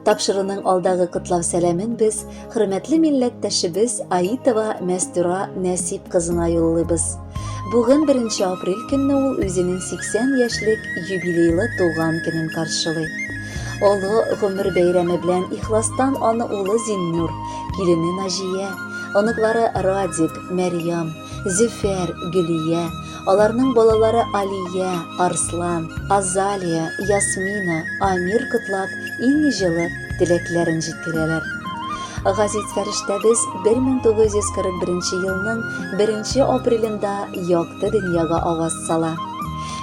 Тапшыруның алдагы котлау сәламен без хөрмәтле милләттәшебез Аитова Мәстүра Нәсип кызына юллыйбыз. Бүген 1 апрель көнне ул үзенең 80 яшьлек юбилейлы туган көнен каршылый. Олы гомер бәйрәме белән ихластан аны улы Зиннур, килене Наҗия, оныклары Радик, Мәрьям, Зөфәр, Гөлия, аларның балалары Алия, Арслан, Азалия, Ясмина, Амир котлап, иң җылы теләкләрен җиткерәләр. Газиз фәрештәбез 1941 елның 1 апрелендә якты дөньяга аваз сала.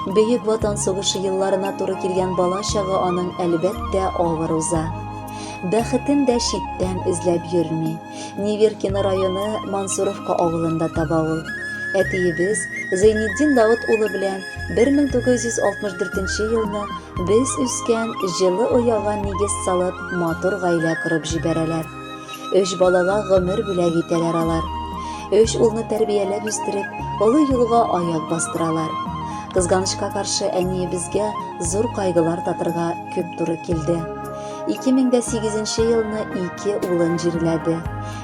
Бөек Ватан сугышы елларына туры килгән бала чагы аның, әлбәттә, авыр уза. Бәхетен дә читтән эзләп йөрми. Неверкино районы Мансуровка авылында таба ул. Әтиебез Зәйнетдин Давыт улы белән 1964 елны без үскән җылы ояга нигез салып, матур гаилә корып җибәрәләр. Өч балага гомер бүләк итәләр алар. Өч улны тәрбияләп үстереп, олы юлга аяк бастыралар. Кызганычка каршы, әниебезгә зур кайгылар татырга күп туры килде. 2008 елны ике улын җирләде.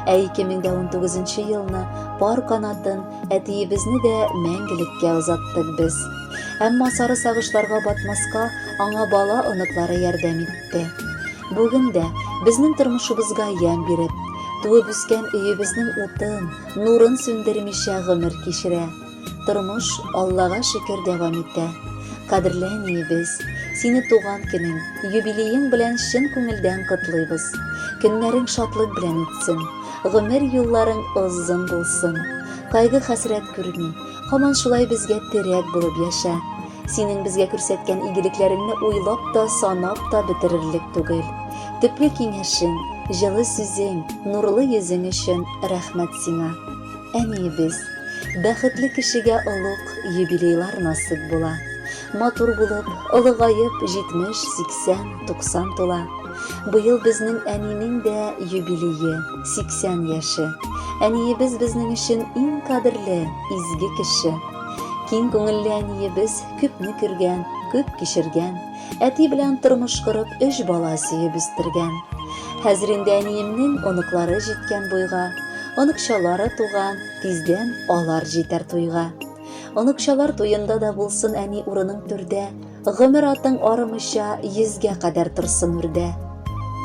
Ә 2019 елны пар канатын әтиебезне дә мәңгелеккә озаттык без. Әмма сары сагышларга батмаска аңа бала-оныклары ярдәм итте. Бүген дә безнең тормышыбызга ямь биреп, туып үскән өебезнең утын, нурын сүндермичә гомер кичерә. Тормыш, Аллага шөкер, дәвам итә. Кадерле әниебез, сине туган көнең, юбилеең белән чын күңелдән котлыйбыз. Көннәрең шатлык белән үтсен, гомер юлларың озын булсын. Кайгы-хәсрәт күрми, һаман шулай безгә терәк булып яшә. Синең безгә күрсәткән игелекләреңне уйлап та, санап та бетерерлек түгел. Төпле киңәшең, җылы сүзең, нурлы йөзең өчен рәхмәт сиңа. Әниебез, бәхетле кешегә олуг юбилейлар насыйп була. Матур булып, олыгаеп, 70, 80, 90 тула. Быел безнең әнинең дә юбилее, 80 яше. Әниебез безнең өчен иң кадерле, изге кеше. Киң күңелле әниебез күпне күргән, күп кичергән. Әти белән тормыш корып, өч бала сөеп үстергән. Хәзер инде әниемнең оныклары җиткән буйга. Оныкчалары туган, тиздән алар җитәр туйга. Оныкчалар туенда да булсын әни урының түрдә, гомер атың арымыйча йөзгә кадәр торсын үрдә.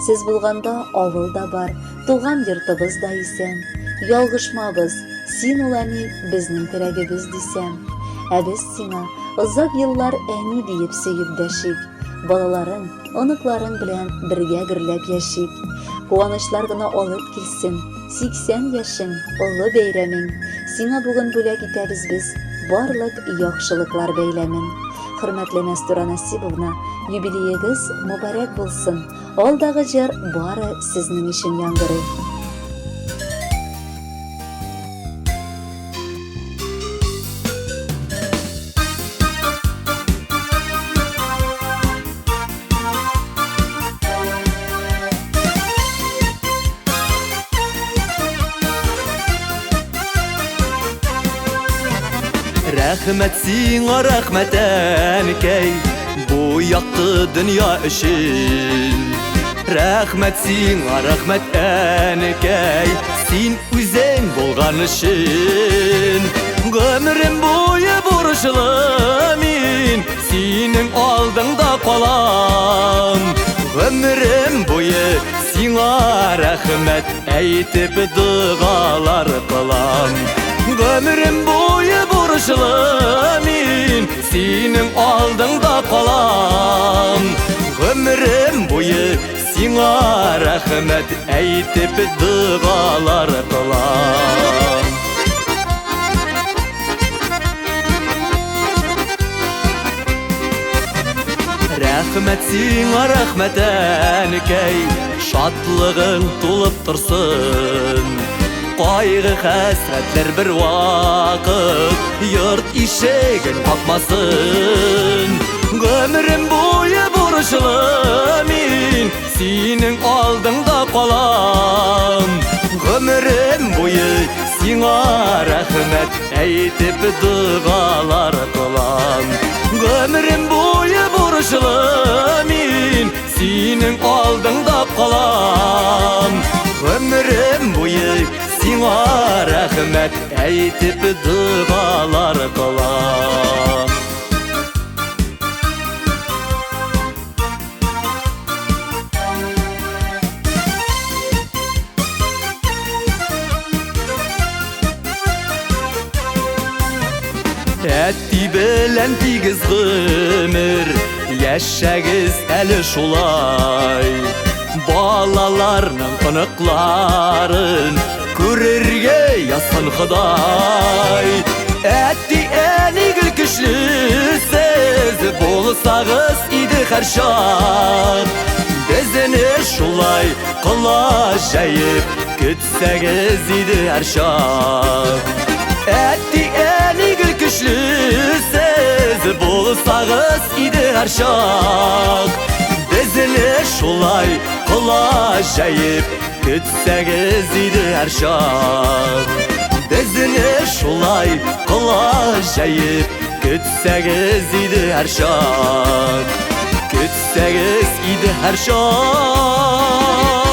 Сез булганда авыл да бар, туган йортыбыз да исән. Ялгышмабыз, син ул әни, безнең терәгебез дисәм. Ә без сиңа озак еллар әни диеп сөеп дәшик. Балаларың, Оныкларың белән бергә гөрләп яшик. Куанычлар гына алып килсен. 80 яшең, олы бәйрәмең. Сиңа бүген бүләк итәбез без барлык яхшылыклар бәйләмен. Хөрмәтле Мәстүрә Насибовна, юбилеегыз мөбарәк булсын. Алдагы җыр бары сезнең өчен яңгырый. Рәхмәт сиңа, рәхмәт, әнкәй, бу якты дөнья өчен. Рәхмәт сиңа, рәхмәт, әнкәй, син үзең булган өчен. Гомерем буе бурычлы мин, синең алдыңда калам. Гомерем буе сиңа рәхмәт әйтеп догалар кылам. Гомерем буе бурычлы мин, синең алдыңда калам. Гомерем буе сиңа рәхмәт әйтеп догалар кылам. Рәхмәт сиңа, рәхмәт, әнкәй, шатлыгың тулып торсын. Кайгы хәсрәтләр бер вакыт йорт ишеген какмасын. Гомерем буе бурычлы мин, синең алдыңда калам. Гомерем буе сиңа рәхмәт әйтеп догалар кылам. Гомерем буе бурычлы мин, Синең алдыңда калам. Гомерем буе сиңа рәхмәт әйтеп догалар кылам. Әти белән тигез гомер яшәгез әле шулай. Балаларның оныкларын күрергә язсын Ходай. Әти, әни гел көчле сез булсагыз иде һәрчак. Безне шулай колач җәеп көтсәгез иде һәрчак. Әти, әни гел көчле сез булсагыз иде һәрчак. Безне шулай колач җәеп көтсәгез иде һәрчак. Безне шулай колач җәеп көтсәгез иде һәрчак. Көтсәгез иде һәрчак.